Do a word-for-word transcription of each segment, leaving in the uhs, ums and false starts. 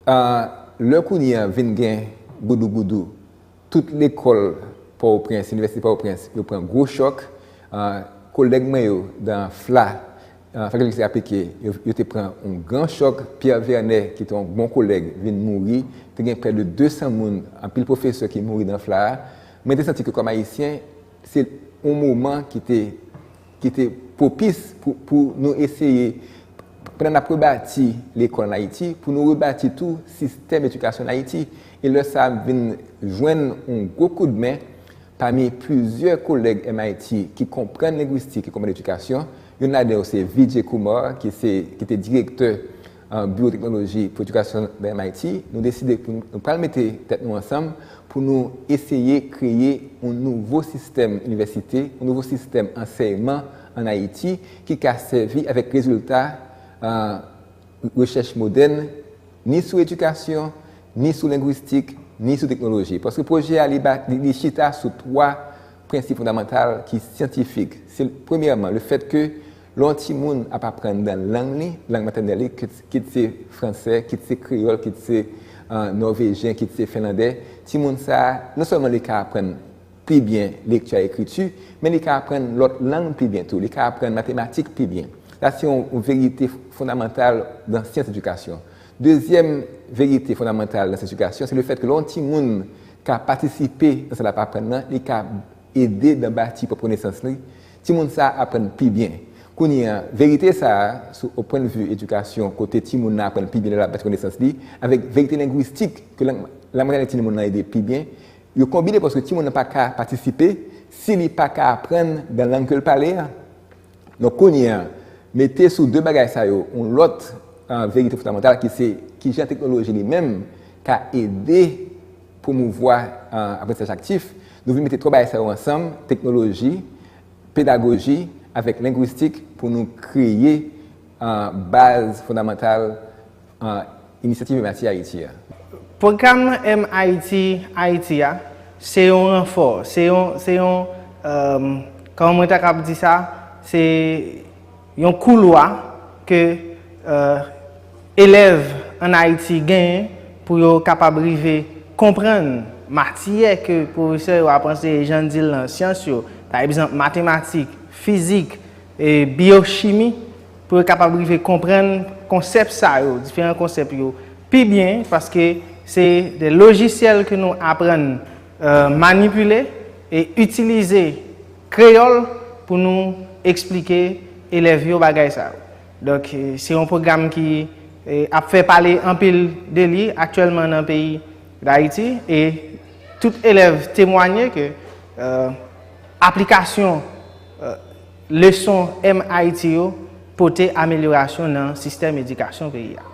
Ah, lè kounye a vin gen goudougoudou, tout lekòl Pòtoprens, Inivèsite Pòtoprens, yo pran gwo chòk. Ah, kolèg mwen yo nan FLA, ah, Fakilte Lengwistik Aplike, yo, yo te pran yon gran chòk. Pierre Vernet, ki te yon bon kolèg, vin mouri. Te gen prè de de san moun, anpil pwofesè ki mouri nan FLA a. Mwen te santi ke kòm Ayisyen, se yon moman ki te, ki te pwopis pou, pou nou eseye, pandan n ap rebati lekòl ann Ayiti, pou nou rebati tou sistèm edikasyon ann Ayiti. E lè sa a m vin jwenn yon gwo koudmen pami plizyè kolèg M I T ki konprann lengwistik, ki konprann edikasyon. Youn ladan yo se Vijay Kumar, ki se, ki te direktè, ah, Biwo Teknoloji pou Edikasyon nan M I T. Nou deside pou nou, nou pral mete tèt nou ansanm pou nou eseye kreye yon nouvo sistèm inivèsite, yon nouvo sistèm ansèyman ann Ayiti ki ka sèvi avèk rezilta, ah, rechèch modèn, ni sou edikasyon, ni sou lengwistik, ni sou teknoloji. Paske pwojè a, li ba, li, li chita sou twa prensip fondamantal ki syantifik. Se, premyèman, le fèt ke lè yon timoun ap aprann nan lang li, lang matènèl li, kit, kit se fransè, kit se kreyòl, kit se, ah, nòvejyen, kit se fenlandè, timoun sa a, non sèlman li ka aprann pi byen lekti ak ekriti, men li ka aprann lòt lang pi byen tou, li ka aprann matematik pi byen. Sa se yon, yon verite fondamantal nan syans edikasyon. Dezyèm verite fondamantal nan syans edikasyon, se le fèt ke lè yon timoun ka patisipe nan sa l ap aprann nan, li ka ede nan bati pwòp konesans li, timoun sa a aprann pi byen. Kounye a, verite sa a, sou, o pwennvi edikasyon, kote timoun nan aprann pi byen lè l ap bati konesans li, avèk verite lengwistik, ke lang, lang matènèl timoun nan ede pi byen, yo konbine paske timoun nan pa ka patisipe si li pa ka aprann nan lang ke l pale a. Donk, kounye a, mete sou de bagay sa yo, yon lòt, ah, verite fondamantal ki se kijan teknoloji li menm ka ede pwomouvwa, ah, aprantisaj aktif. Nou vin mete twa bagay sa yo ansanm, teknoloji, pedagoji avèk lengwistik pou nou kreye, ah, baz fondamantal, ah, inisyativ M I T Ayiti a. Pwogram M I T Ayiti a, se yon ranfò, se yon, se yon, euh, kòman mwen ta kab di sa, se yon koulwa ke, euh, elèv ann Ayiti genyen pou yo kapab rive konprann matyè ke pwofesè yo ap anseye, jan n di l lan, syans yo, pa egzanp, matematik, fizik, e biyochimi, pou yo kapab rive konprann konsèp sa yo, diferan konsèp yo, pi byen, paske se de lojisyèl ke nou aprann, euh, manipile e itilize kreyòl pou nou eksplike elèv yo bagay sa yo. Donk, eh, se yon pwogram ki, eh, ap fè pale anpil de li aktyèlman nan peyi Dayiti, e tout elèv temwanye ke, euh, aplikasyon, euh, leson M I T yo pote amelyorasyon nan sistèm edikasyon peyi a.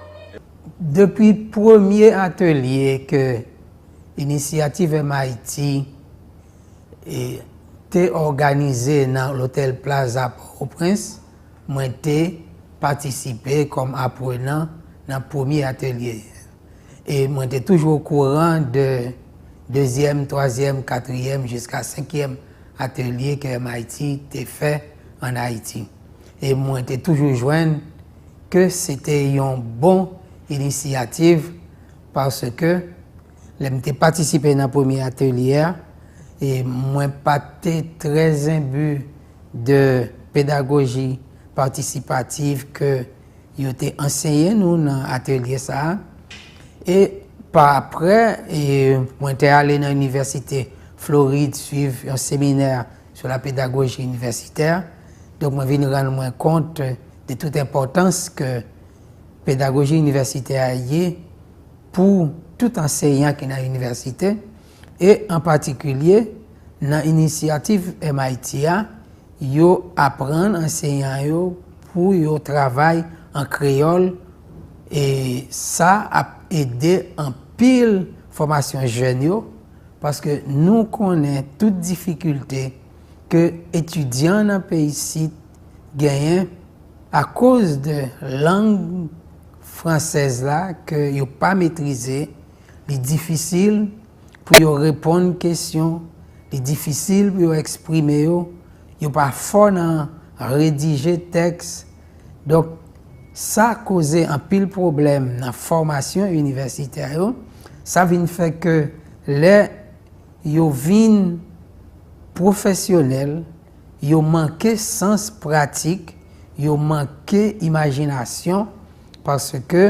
Depi premye atelye ke Inisyativ M I T e te òganize nan Lotèl Plaza Pòtoprens, mwen te patisipe kòm aprenan nan premye atelye. E mwen te toujou okouran de dezyèm, twazyèm, katriyèm, jiska senkyèm atelye ke M I T te fè ann Ayiti. E mwen te toujou jwenn ke se te yon bon inisyativ, paske lè m te patisipe nan premye atelye a, e mwen pa te trè enbi de pedagoji patisipativ ke yo te anseye nou nan atelye sa a. E pa aprè, e mwen te ale nan Inivèsite Florid swiv yon seminè sur la pédagogie universitaire. Donk, mwen vin rann mwen kont de tout enpòtans ke pedagoji inivèsitè a ye pou tout anseyan ki nan inivèsite, e an patikilye nan inisyativ M I T a, yo aprann anseyan yo pou yo travay an kreyòl, e sa ap ede anpil fòmasyon jèn yo, paske nou konnen tout difikilte ke etidyan nan peyi isit genyen akoz de lang fransèz la ke yo pa metrize, li difisil pou yo reponn kesyon, li difisil pou yo eksprime yo, yo pa fò nan redije tèks. Donk, Sa koze anpil pwoblèm nan fòmasyon inivèsitè yo. Sa vin fè ke lè yo vin pwofesyonèl, yo manke sans pratik, yo manke imajinasyon, paske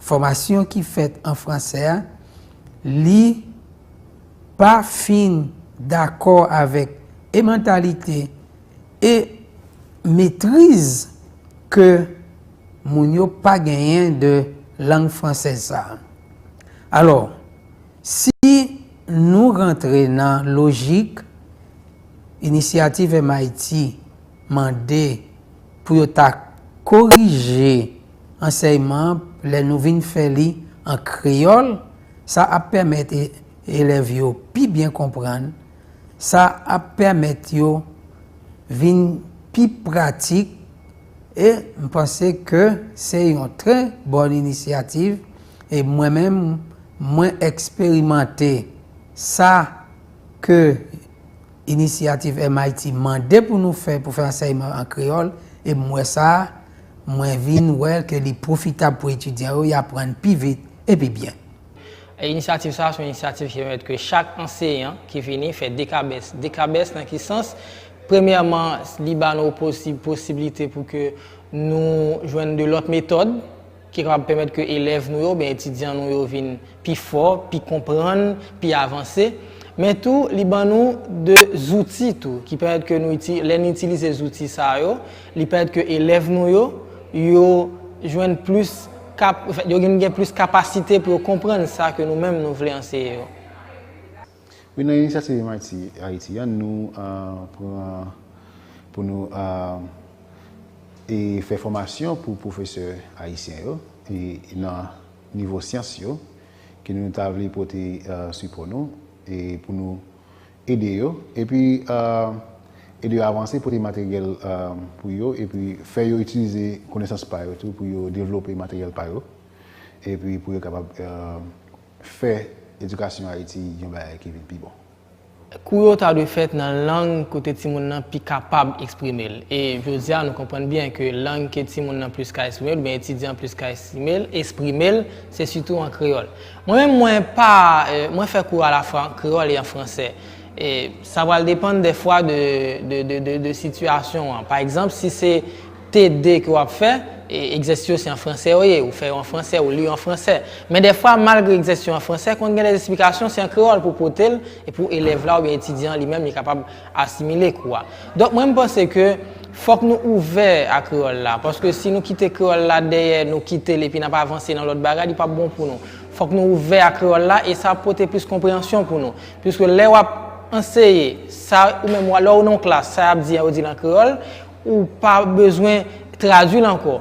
fòmasyon ki fèt an fransè a, li pa fin dakò avèk e mantalite e metriz ke moun yo pa genyen de lang fransèz sa a. Alò, si nou rantre nan lojik inisyativ M I T mande pou yo ta korije ansèyman an lè nou vin fè li an kreyòl, sa ap pèmèt e- elèv yo pi byen konprann, sa ap pèmèt yo vin pi pratik, e m panse ke se yon trè bòn inisyativ, e mwen menm, mwen eksperimante sa ke inisyativ M I T mande pou nou fè, pou fè ansèyman an kreyòl, e m wè sa, mwen vin wè ke li pwofitab pou etidyan yo, y aprann pi vit e pi byen. E inisyativ sa a, se yon inisyativ ki pèmèt ke chak anseyan ki vini fè dekabès. Dekabès nan ki sans? Premyèman, li ba nou posi- posiblite pou ke nou jwenn de lòt metòd ki kapab pèmèt ke elèv nou yo, oubyen etidyan nou yo vin pi fò, pi konprann, pi avanse. Men tou, li ban nou de zouti tou, ki pèmèt ke nou iti- lè nou itilize zouti sa yo, li pèmèt ke elèv nou yo, yo jwenn plis kap- yo gen gen plis kapasite pou yo konprann sa ke nou menm nou vle anseye yo. Wi, nan inisyativ M I T Ayiti an, nou pran pou nou e fè fòmasyon pou pwofesè ayisyen yo e nan nivo syans yo ke nou ta vle pote sipò nou e pou nou ede yo epi ede yo avanse pote materyèl pou yo epi fè yo itilize konesans pa yo tou pou yo devlope materyèl pa yo epi pou yo kapab fè edikasyon Ayiti yon bagay ki vin pi bon. Kou yo ta dwe fèt nan lang kote timoun nan pi kapab eksprime l. E jodi a, nou konprann byen ke lang ke timoun nan plis ka eksprime l, oubyen etidyan an plis ka eksprime l, eksprime l, se sitou an kreyòl. Mwen menm, mwen pa, mwen fè kou yo alafwa an kreyòl e an fransè. E sa pral depann dèfwa de, de, de, de, de sitiyasyon an. Pa egzanp, si se T de ke w ap fè, egzèsis yo se an fransè yo ye, ou fè yo an fransè, ou li yo an fransè. Men dèfwa, malgre egzèsis yo an fransè, konn gen de esplikasyon se an kreyòl pou pote l e pou elèv la oubyen etidyan an li menm li kapab asimile kou a. Donk mwen m panse ke fòk nou ouvè a kreyòl la, paske si nou kite kreyòl la dèyè, nou kite l epi n ap avanse nan lòt bagay, li p ap bon pou nou. Fòk nou ouvè a kreyòl la e sa ap pote plis konpreyansyon pou nou. Piske lè w ap anseye, sa ou menm lè w nan yon klas, sa y ap di an, yo di l an kreyòl, ou pa bezwen tradui l ankò.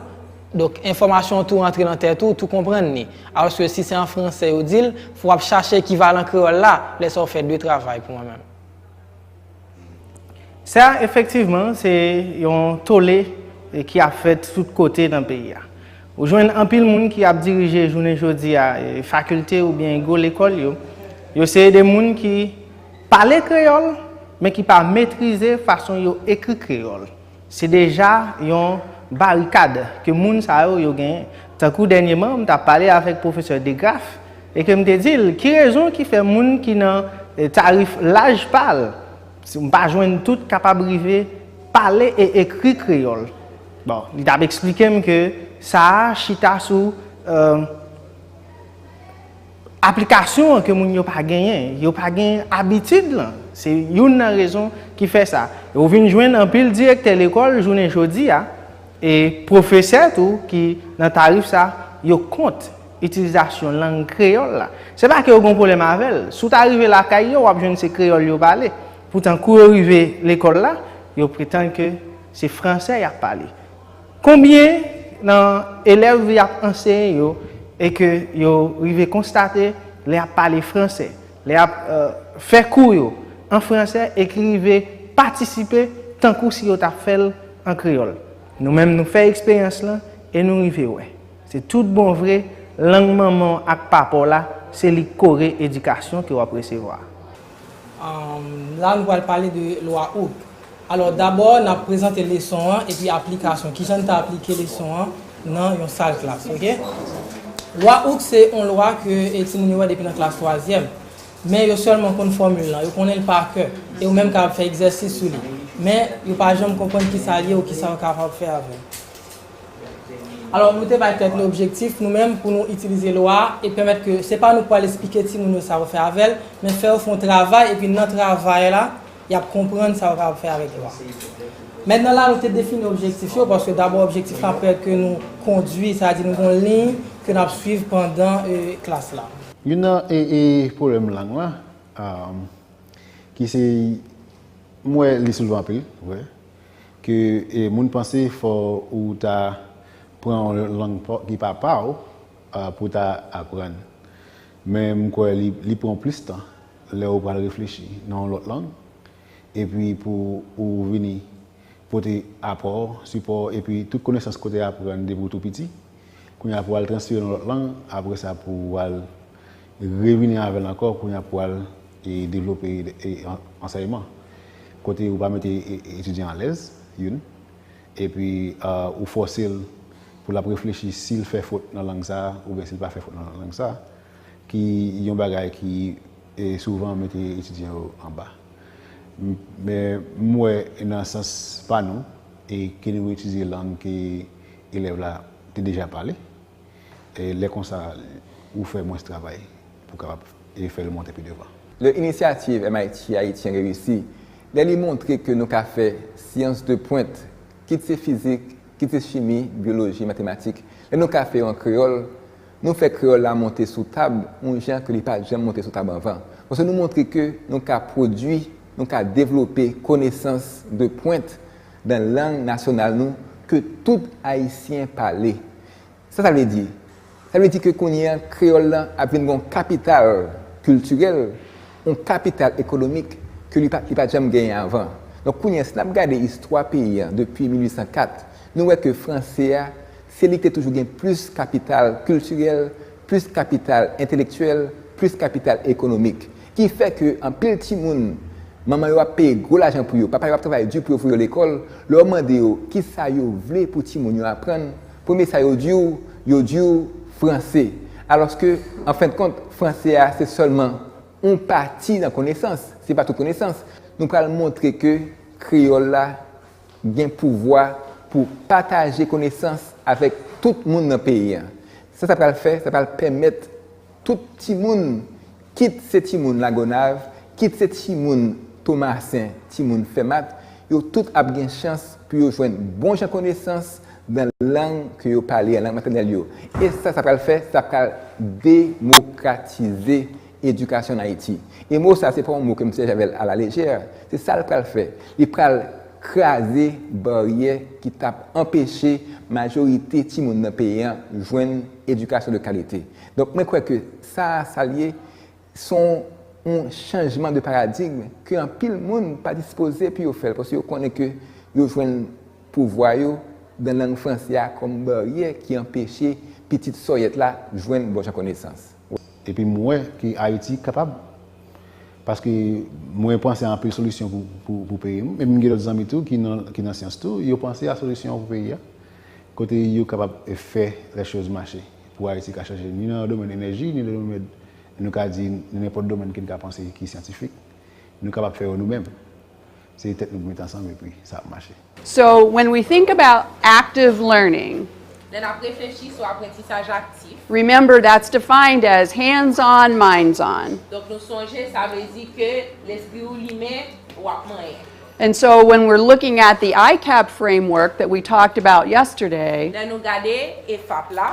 Donk, enfòmasyon an tou rantre nan tèt ou, ou tou konprann li. Alòske si se an fransè yo di l, fò w ap chache ekivalan kreyòl la, lè sa w fè de travay pou mwen menm. Sa, efektivman, se yon tole ki ap fèt tout kote nan peyi a. Ou jwenn anpil moun ki ap dirije jounen jodi a fakilte oubyen gwo lekòl yo. Yo se de moun ki pale kreyòl, men ki pa metrize fason yo ekri kreyòl. Se deja yon barikad ke moun sa yo, yo genyen. Tankou dènyèman, m t ap pale avèk pwofesè Degraff e ke m te di l ki rezon ki fè moun ki nan tarif laj pa l, m pa jwenn tout kapab rive pale e ekri kreyòl. Bon, li t ap eksplike m ke sa a chita sou aplikasyon an ke moun yo pa genyen, yo pa gen abitid lan. Se youn nan rezon ki fè sa. Ou vin jwenn anpil direktè lekòl jounen jodi a, e pwofesè tou ki nan tarif sa, yo kont itilizasyon lang kreyòl la. Se pa ke yo gen pwoblèm avè l. Si w ta rive lakay yo, w ap jwenn se kreyòl yo pale. Poutan kou yo rive lekòl la, yo pretann ke se fransè y ap pale. Konbyen nan elèv y ap anseye yo e ke yo rive konstate lè y ap pale fransè, lè y ap fè kou yo an fransè e ki rive patisipe tankou si yo t ap fè l an kreyòl? Nou menm nou fè eksperyans lan e nou rive wè. Se tout bon vre, lang manman w ak papa w la, se li k kore edikasyon ke w ap resevwa. La nou pral pale de lwa Hooke. Alò, dabò, n ap prezante leson an epi aplikasyon. Kijan n ta aplike leson an nan yon sal klas, oke? Lwa Hooke se yon lwa ke e, timoun yo wè depi nan klas twazyèm. Men yo sèlman konn fòmil lan, yo konnen l pa kè. E ou menm kapab fè egzèsis sou li. Men yo pa janm konprann kisa l ye ou kisa yo kapab fè avè l. Alò, nou te bay tèt nou objektif, nou menm, pou nou itilize lwa a e pèmèt ke se pa nou k pral esplike timoun yo sa yo fè avè l, men fè yo fè yon travay, epi nan travay la, y ap konprann sa yo kapab fè avèk lwa. Mentnan la, nou te defini objektif yo, paske dabò objektif la pou èt ke nou kondui, sa vle di nou gen yon liy ke n ap swiv pandan, e, klas la. Youn nan, e, e, pwoblèm lang lan, um, ki se, m wè li souvan anpil, vre, ke, e, moun panse fò ou ta pran yon lang pa, ki pa pa w, a, pou ta aprann. Men m kwè li, li pran w plis tan lè ou pral reflechi nan yon lòt lang, epi pou ou vini pote apò, sipò, epi tout konesans ke w te aprann depi w tou piti, kounye a pou w al transfere nan lòt lang, apre sa pou w al revini avè l ankò, kounye a pou w al, e, devlope, e, an-, ansèyman. Kote ou pa mete, e, e, etidyan alèz, youn, epi, a, ou fòse l pou l ap reflechi si l fè fot nan lang sa a, oubyen si l pa fè fot nan lang sa a, ki yon bagay ki, e, souvan mete etidyan yo anba. M-, men m wè nan sans pa nou, e ke nou itilize lang ke elèv la te deja pale, e lè konsa, ou fè mwens travay pou kapab, e, fè l monte pi devan. Lè inisyativ M I T Haïtien reyisi, lè li montre ke nou ka fè syans de pwent, kit se fizik, kit se chimi, byoloji, matematik, lè nou ka fè yo an kreyòl, nou fè kreyòl la monte sou tab yon jan ke li pa t janm monte sou tab anvan. Paske nou montre ke nou ka pwodui, nou ka devlope konesans de pwent nan lang nasyonal nou ke tout Ayisyen pale. Sa sa vle di? Sa vle di ke kounye a, kreyòl lan ap vin yon kapital kiltirèl, yon kapital ekonomik ke li pa, li pa t janm genyen anvan. Donk, kounye a, si n ap gade istwa peyi a depi mil uit san kat, nou wè ke franse a, se li ki te toujou gen plis kapital kiltirèl, plis kapital entelektyèl, plis kapital ekonomik. Ki fè ke anpil timoun, manman yo ap peye gwo lajan pou yo, papa yo ap travay di pou yo voye yo lekòl, lè w mande yo kisa yo vle pou timoun yo aprann, premye sa yo di w, yo di w franse. Alòske, an fen de kont, franse a se sèlman yon pati nan konesans, se pa tout konesans. Nou pral montre ke kreyòl la gen pouvwa pou pataje konesans avèk tout moun nan peyi a. Sa sa pral fè, sa pral pèmèt tout timoun, kit se timoun Lagonav, kit se timoun Tomasen, timoun Fèmat, yo tout ap gen chans pou yo jwenn bon jan konesans nan lang ke yo pale a, lang matènèl yo. E sa sa pral fè, sa pral demokratize edikasyon an Ayiti. E mo sa, se pa yon mo ke m sèvi avè l alalejè. Se sa l pral fè. Li pral kraze baryè ki t ap anpeche majorite timoun nan peyi a jwenn edikasyon de kalite. Donk, mwen kwè ke sa, sa l ye, se yon, yon chanjman de paradigm ke anpil moun pa dispoze pou yo fè l, paske yo konnen ke yo jwenn pouvwa yo nan lang franse a kòm baryè ki anpeche pitit sòyèt la jwenn bon jan konesans. Epi m wè ke Ayiti kapab, paske mwen panse a anpil solisyon pou, pou, pou peyi m. Epi m gen lòt zanmi tou ki nan, ki nan syans tou, yo panse a solisyon pou peyi a, kote yo kapab fè les choses mache pou Ayiti ka chanje, ni nan domèn enèji, ni nan domèn, nou ka di, nan nenpòt domèn ke n ka panse ki syantifik. Nou kapab fè yo nou menm. Se tèt nou pou met ansanm epi sa ap mache. So when we think about active learning, Lè n ap reflechi sou aprantisaj aktif, remember that's defined as hands on, minds on. Donk nou sonje sa vle di ke lespri w limen, w ap manyen. And so when we're looking at the I CAP framework that we talked about yesterday, Lè nou gade E FAP la,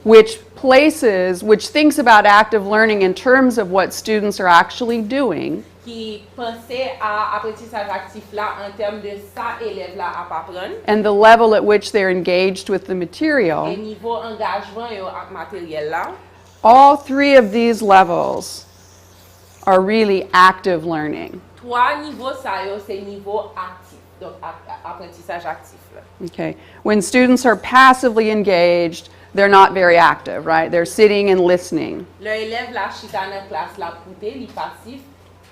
which places, which thinks about active learning in terms of what students are actually doing, ki panse a aprantisaj aktif la an tèm de sa elèv la ap aprann, and the level at which they're engaged with the material, e nivo angajman yo ak materyèl la. All three of these levels are really active learning. Twa nivo sa yo se nivo aktif, donk ak-, aprantisaj aktif la. Okay. When students are passively engaged, they're not very active, right? They're sitting and listening. Lè elèv la chita nan klas, l ap koute, li pasif,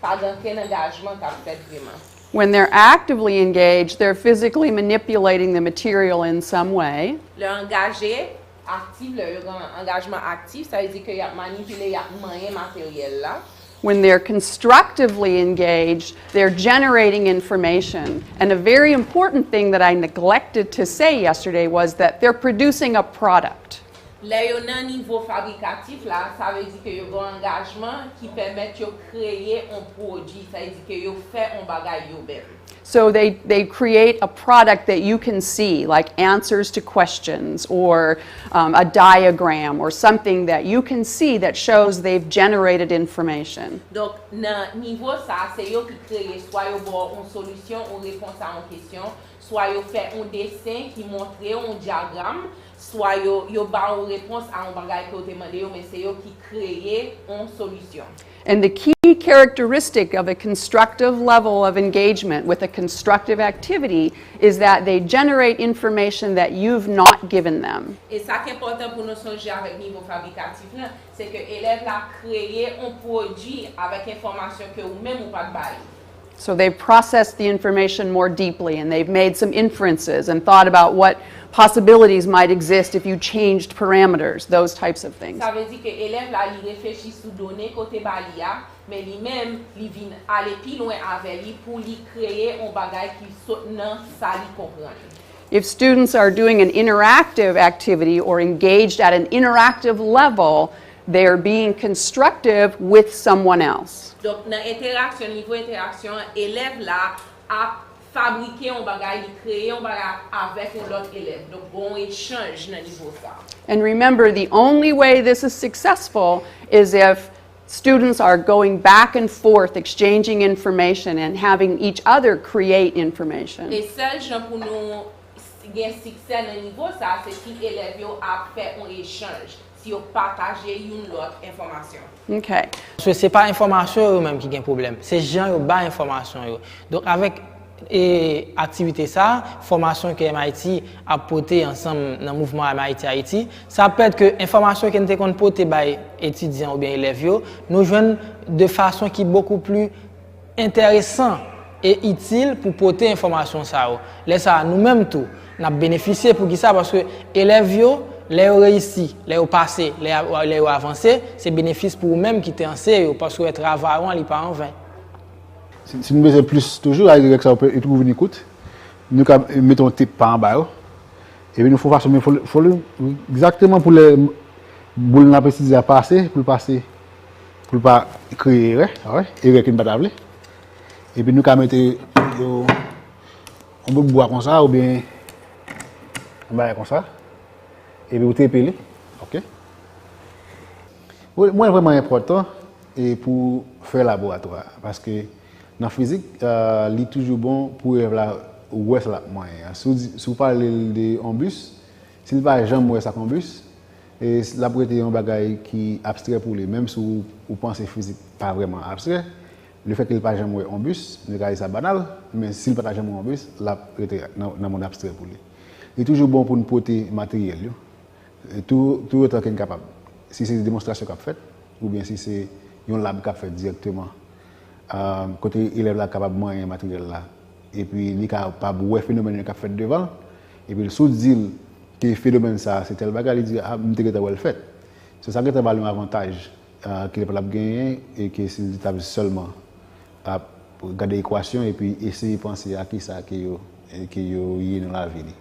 pa gen okenn angajman k ap fèt vreman. When they're actively engaged, they're physically manipulating the material in some way. Lè angaje, aktif, lè yo gen angajman aktif, sa vle di ke y ap manipile, y ap manyen materyèl la. When they're constructively engaged, they're generating information. And a very important thing that I neglected to say yesterday was that they're producing a product. Lè yo nan nivo fabrikatif la, sa vle di ke yo gen yon angajman ki pèmèt yo kreye yon pwodui, sa vle di ke yo fè yon bagay yo menm. So they, they create a product that you can see, like answers to questions or um, a diagram or something that you can see that shows they've generated information. Donk, nan nivo sa, se yo ki kreye, swa yo ba w yon solisyon, yon repons a yon kesyon, swa yo fè yon desen ki montre yon dyagram, swa yo, yo ba w repons a yon bagay ke w te mande yo, men se yo ki kreye yon solisyon. And the key characteristic of a constructive level of engagement with a constructive activity is that they generate information that you've not given them. E sa k enpòtan pou nou sonje avèk nivo fabrikatif lan, se ke elèv la kreye yon pwodui avèk enfòmasyon ke ou menm ou pa t ba li. So they've processed the information more deeply and they've made some inferences and thought about what possibilities might exist if you changed parameters, those types of things. Sa vle di ke elèv la, li reflechi sou done ke w te ba li a, men li menm, li vin ale pi lwen avè li pou li kreye yon bagay ki sot nan sa li konprann. If students are doing an interactive activity or engaged at an interactive level, they're being constructive with someone else. Donk, nan entèraksyon, nivo entèraksyon an, elèv la ap fabrike yon bagay, li kreye yon bagay avèk yon lòt elèv. Donk, gen yon echanj nan nivo sa. And remember, the only way this is successful is if students are going back and forth, exchanging information, and having each other create information. E sèl jan pou nou s- gen siksè nan nivo sa, se si elèv yo ap fè yon echanj, si yo pataje youn lòt enfòmasyon. Okay. Paske se pa enfòmasyon yo menm ki gen pwoblèm, se jan yo bay enfòmasyon yo. Donk, avèk e aktivite sa, fòmasyon ke M I T ap pote ansanm nan mouvman M I T Ayiti, sa ap pèmèt ke enfòmasyon ke n te konn pote bay etidyan oubyen elèv yo, nou jwenn de fason ki bokou pli enteresan e itil pou pote enfòmasyon sa yo. Lè sa a, nou menm tou, n ap benefisye. Poukisa? Paske elèv yo, lè yo reyisi, lè yo pase, lè, lè yo avanse, se benefis pou ou menm ki te anseye yo, paske w wè travay ou an, li pa anven. Si, si nou bezwen plis toujou, a Y sa yo pe- yo toujou vini kout. Nou ka mete yon tep pa anba yo. Epi nou fè yon fason, men fò, fò egzakteman pou lè boul n ap etidye a pase, pou l pase, pou l pa kreye erè, erè ke n pa ta vle. Epi nou ka mete yo yon bout bwa konsa, oubyen yon bagay konsa. Epi ou tepe li. Ok. Mwen, mwen vrèman enpòtan e pou fè laboratwa. Paske nan fizik, li toujou bon pou elèv la wè sa l ap manyen an. Si w di- si w pale l de yon bis, si l pa janm wè sa k yon bis, e l ap rete yon bagay ki abstrè pou li. Menm si w, ou panse fizik pa vrèman abstrè, lefètke l pa janm wè yon bis, nou ka di sa banal, men si l pa ta janm wè yon bis, l ap rete nan, nan mond abstrè pou li. Li toujou bon pou n pote materyèl yo, tou, toutotan ke n kapab. Si se demonstrasyon k ap fèt, oubyen si se yon lab k ap fèt dirèkteman, kote elèv la kapab manyen materyèl la, epi li kapab wè fenomèn yo k ap fèt devan l, epi si w di l ke fenomèn sa a se tèl bagay, li di, a, m te gentan wè l fèt. So, sa gentan ba l yon avantaj ke l p ap genyen e ke si l ta sèlman ap gade ekwasyon epi eseye panse a kisa ke yo, ke yo ye nan lavi li.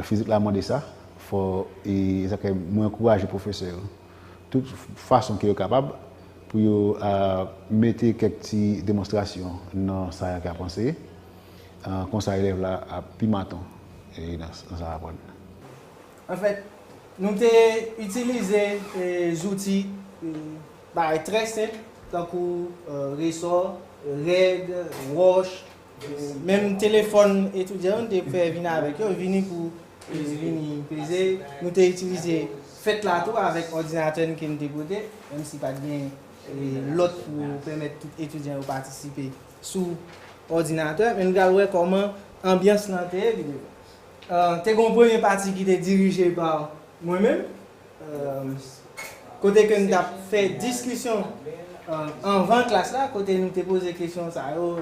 Fizik la mande sa, fò, e sa fè mwen ankouraje pwofesè yo, tout fason ke yo kapab, pou yo mete kèk ti demonstrasyon nan sa y ap anseye. Konsa, elèv la ap pi maton nan sa l ap aprann. Anfèt, nou te itilize zouti, bagay trè senp, tankou resò, règ, wòch, menm telefòn etidyan yo, nou te fè vini avèk yo, vini pou vini peze. Nou te itilize fèt la tou avèk òdinatè n ke n te pote, menm si pa t gen lòt pou pèmèt tout etidyan yo patisipe sou òdinatè, men nou pral wè kòman anbyans lan te ye pi devan. Te gen yon premye pati ki te dirije pa mwen menm, kote ke n t ap fè diskisyon anvan klas la, kote nou te poze kesyon sa yo,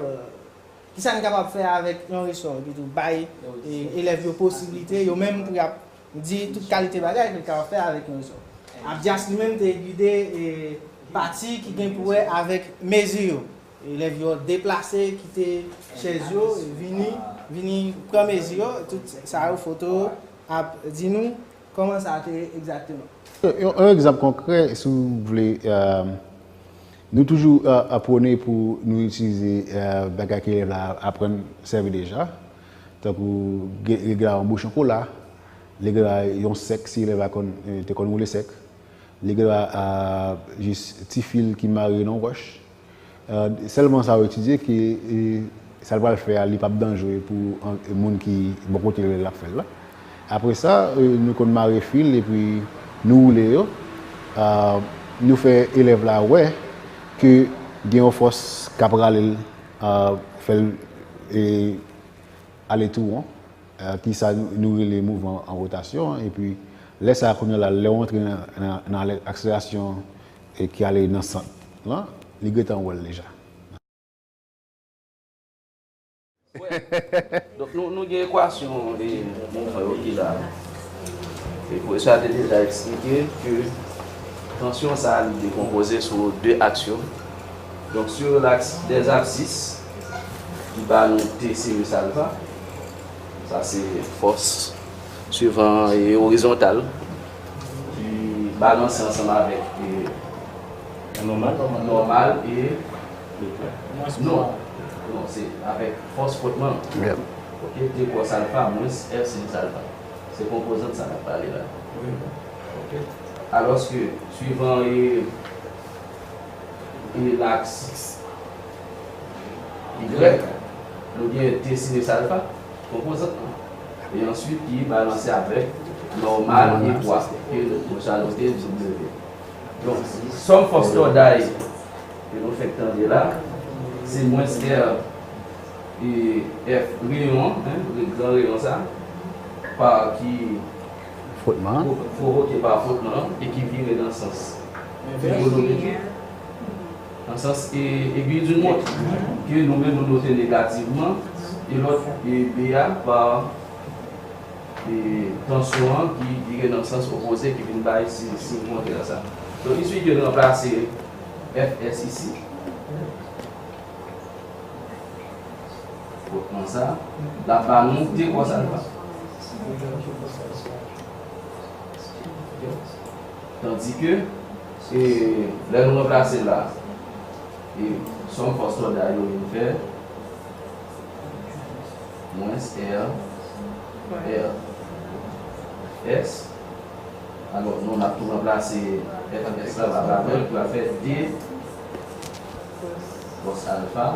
Kisa n kapab fè avèk yon resò, epi tou bay e, elèv yo posiblite, yo menm pou y ap di tout kalite bagay ke l kapab fè avèk yon resò. Abdias li menm te gide e, pati ki gen pou wè avèk mezi yo. Elèv yo deplase, kite chèz yo, vini, vini pran mezi yo, tout sa yo, foto ap di nou kòman sa te ye egzakteman. Yon, yon egzanp konkrè, si w vle, e, nou toujou e, e, pwone pou nou itilize e, bagay ke elèv la aprann sèvi deja, tankou ge- règ la yon bouchon kola, règ la yon sèk, si elèv la konn, e, te konn woule sèk, règ la e, jis ti fil ki mare nan wòch. E, sèlman sa yo etidye ke e, sa l pral fè a, li p ap danjre pou an- moun ki bò kote l l ap fè l la. Apre sa, e, nou konn mare fil epi nou woule yo. E, nou fè elèv la wè ke gen yon fòs k ap rale l, e, fè l e, ale tou won, e, ki sa nou, nou rele mouvman an wotasyon. Epi lè sa a, kounye a la, lè w antre nan, nan, nan akselerasyon e, ki ale nan sant lan, li gentan wè l deja. Donk, nou, nou gen ekwasyon e, mouvman yo ki la. E pwofesè a te deja eksplike ke tansyon sa a li dekonpoze sou de aks yo. Donk, sur l'axe des abscisses, ki ba nou T sinus alpha, sa se fòs suivan e orizontal ki balanse ansanm avèk e, nòmal e non, non, se avèk fòs fwotman. Ok, T kòs alfa mwens F sinus alfa. Se konpozant sa n ap pale la. Ok. Alòske, suivan e, e laks Y, nou gen T sinus alfa, konpozant lan. E answit ki balanse avèk nòmal e pwa ke nou chalote W. Donk, sòm fòs tòday ke nou fèk tande la, se mwens R e F reyon an, en, re- gran reyon sa, pa ki Fwotman. Pwo- pwovoke pa fwotman an e ki vire nan sans trigonometrik, nan sans e, aiguille d'une montre, ke nou menm nou note negativman, e lòt e B a pa e tansyon an ki vire nan sans opoze ki vin bay si- siy kontrè sa. Donk, li suivi ranplase F S isi. Fwotman sa, l ap ba nou T kòs alfa. Tandike, e, lè nou ranplase la, e, sòm fòs tòday yo vin fè mwens R, R, S. Alò, nou, n ap tou ranplase F S la, la, la, ki va fè D kòs alfa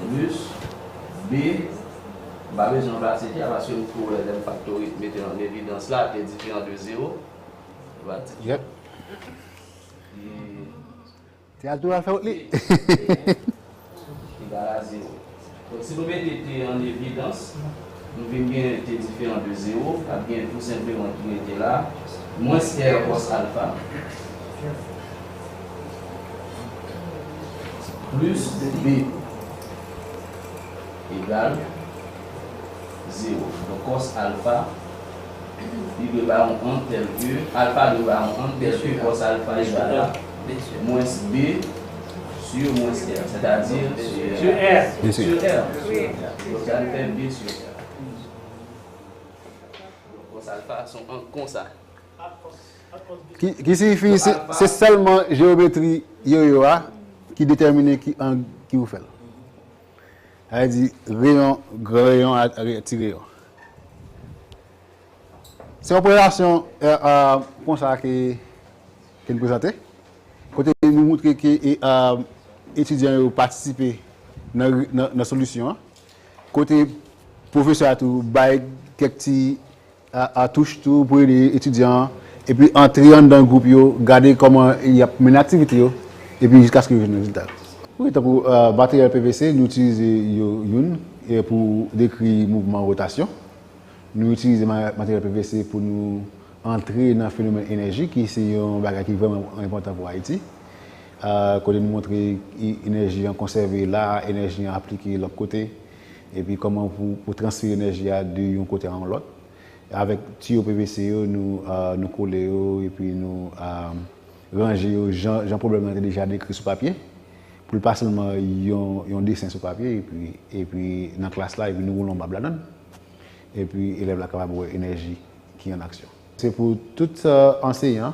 plis B. M pa bezwen ranplase D a, paske m tou wè lè m faktori, mete an evidans la, T diferan de zewo. Yep. T a tou al fè wout li. Egal a zewo. Donk, si nou mete T an evidans, nou vin gen T diferan de zewo, ap gen tou senpleman ki rete la, mwens R kòs alfa, plis B egal zewo. Donk, kòs alfa, li dwe ba yon ang tèl ke, alfa dwe ba yon ang tèl ke kòs alfa egal a mwens B sur mwens R, sètadi sur R. Sur R. Donk, sa vle fè B sur R. Donk, kòs alfa, se yon ang konsa. Ki, ki siyifi, se, se sèlman jewometri yo yo a ki detèmine ki ang ki pou fè l. Sa vle di, reyon, gran reyon a, a, ti reyon. Se yon prezantasyon, e, e, konsa ke, ke n prezante, kote nou montre ke, e, e, etidyan yo patisipe nan, nan, nan solisyon an, kote pwofesè a tou bay kèk ti a, a touch tou pou ede etidyan an, epi antre anndan gwoup yo, gade kòman y ap mennen aktivite yo, epi jiskaske yo jwenn rezilta yo. Wi, tankou, e, materyèl P V C, nou itilize yo youn, e, pou dekri mouvman wotasyon. Nou itilize ma- materyèl P V C pou nou antre nan fenomèn enèji, ki se yon bagay ki vrèman enpòtan pou Ayiti. E, kote nou montre e- enèji an konsève la, enèji an aplike lòt kote. Epi kòman pou, pou transfere enèji a de yon kote a yon lòt. Avèk tiyo P V C yo, nou, euh, nou kole yo, epi nou, euh, ranje yo jan, jan pwoblèm nan te deja dekri sou papye. Pou l pa sèlman yon, yon desen sou papye, epi, epi nan klas la, epi nou woule yon bab ladan l. Epi elèv la kapab wè enèji ki an aksyon. Se pou tout, euh, anseyan,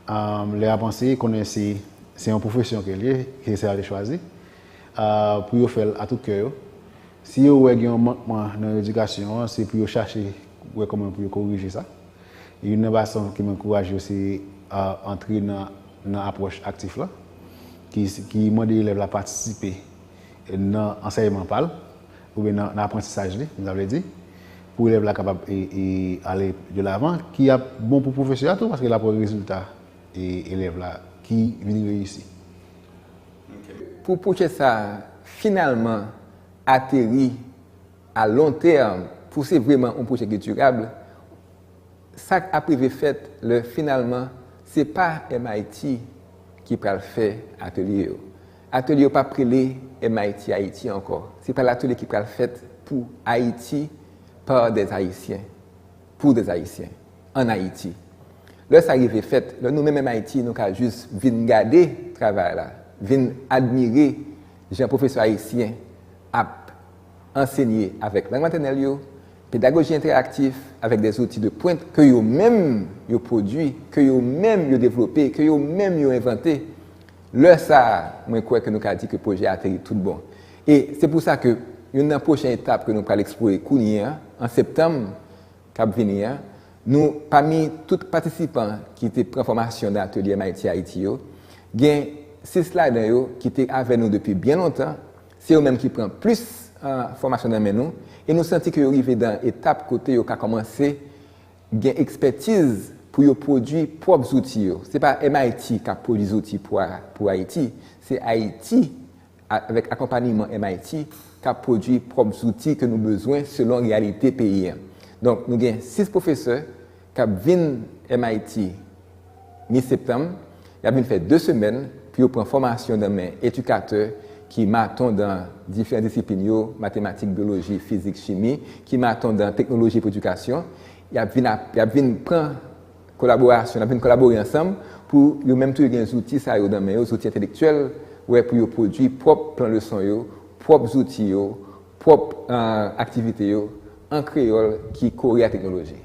euh, lè y ap anseye, konnen se, se yon pwofesyon ke l ye, ke se yo te chwazi, euh, pou yo fè l a tout kè yo. Si yo wè gen yon mankman nan edikasyon an, se pou yo chache wè kòman pou yo korije sa. E youn nan fason ke m ankouraje yo, se, euh, antre nan, nan apwòch aktif la, ki, ki mande elèv la patisipe nan ansèyman pa l, oubyen nan, nan aprantisaj li, sa vle di, pou elèv la kapab e, e ale de lavan, ki ap bon pou pwofesè a tou, paske l ap wè rezilta e, elèv la ki vin reyisi. Pou pwojè sa a finalman ateri a lon tèm, pou se vrèman yon pwojè ki dirab, sa k ap rive fèt lè finalman se pa M I T ki pral fè atelye yo. Atelye yo p ap rele M I T Ayiti ankò. Se pral atelye ki pral fèt pou Ayiti, par des Haïtiens, pour des Haïtiens, en Haïti. Lè sa rive fèt, lè nou menm M I T, nou ka jis vin gade travay la, vin admire jan pwofesè ayisyen ap ansenye avèk lang matènèl yo, pedagoji entèraktif, avèk de zouti de pwent ke yo menm yo pwodui, ke yo menm yo devlope, ke yo menm yo envante. Lè sa a, mwen kwè ke nou ka di ke pwojè a ateri tout bon. E se pou sa ke youn nan pwochen etap ke nou pral eksplore kounye a, an septanm k ap vini an, nou, pami tout patisipan ki te pran fòmasyon nan atelye M I T Ayiti yo, gen sis ladan yo ki te avè nou depi byen lontan, se yo menm ki pran plis fòmasyon nan men nou, e nou santi ke yo rive nan etap kote yo ka kòmanse gen ekspètiz pou yo pwodui pwòp zouti yo. Se pa M I T k ap pwodui zouti pou, pou Ayiti, se Ayiti, avèk akonpanyeman M I T, k ap pwodui pwòp zouti ke nou bezwen selon reyalite peyi an. Donk, nou gen sis pwofesè k ap vin M I T mi septanm, y ap vin fè de semèn pou yo pran fòmasyon nan men edikatè ki maton nan diferan disiplin yo, matematik, byoloji, fizik, chimi, ki maton nan teknoloji pou edikasyon. Y ap vin, ap, y ap vin pran kolaborasyon, n ap vin kolabore ansanm pou yo menm tou yo gen zouti sa yo nan men yo, zouti entèlektyèl, wè pou yo pwodui pwòp plan leson yo, pwòp zouti yo, pwòp aktivite yo an kreyòl ki kore a teknoloji.